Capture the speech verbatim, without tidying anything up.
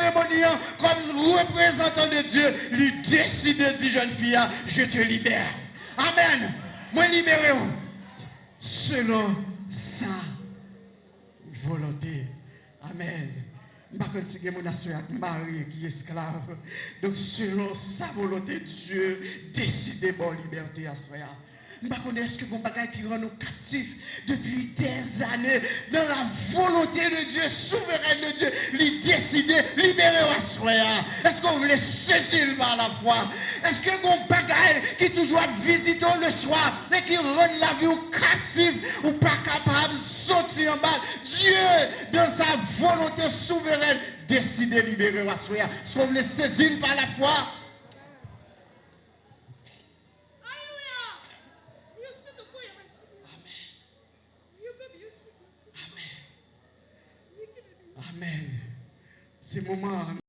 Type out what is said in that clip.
seremoni an, kòm reprezantan de Dye, li deside di jèn fi a, je te libère. Amèn. Mwen libere w selon sa volonte. Amèn. M pa konn si gen moun aswè a k mare, ki esklav. Donk, selon sa volonte, Dye deside ba w libète aswè a. M pa konnen èske gon bagay ki rann ou kaptif depi dèzane nan la volonte de Dye, souverèn de Dye, li deside libere w aswè a. Èske w vle sezi l pa lafwa? Èske gon bagay ki toujou ap vizite w leswa e ki rann lavi w kaptif, ou pa kapab soti anba l? Dye, dans sa volonte souverène, deside libere w aswè a. Èske w vle sezi l pa lafwa? Amèn. Amèn. Amèn. Se moman an.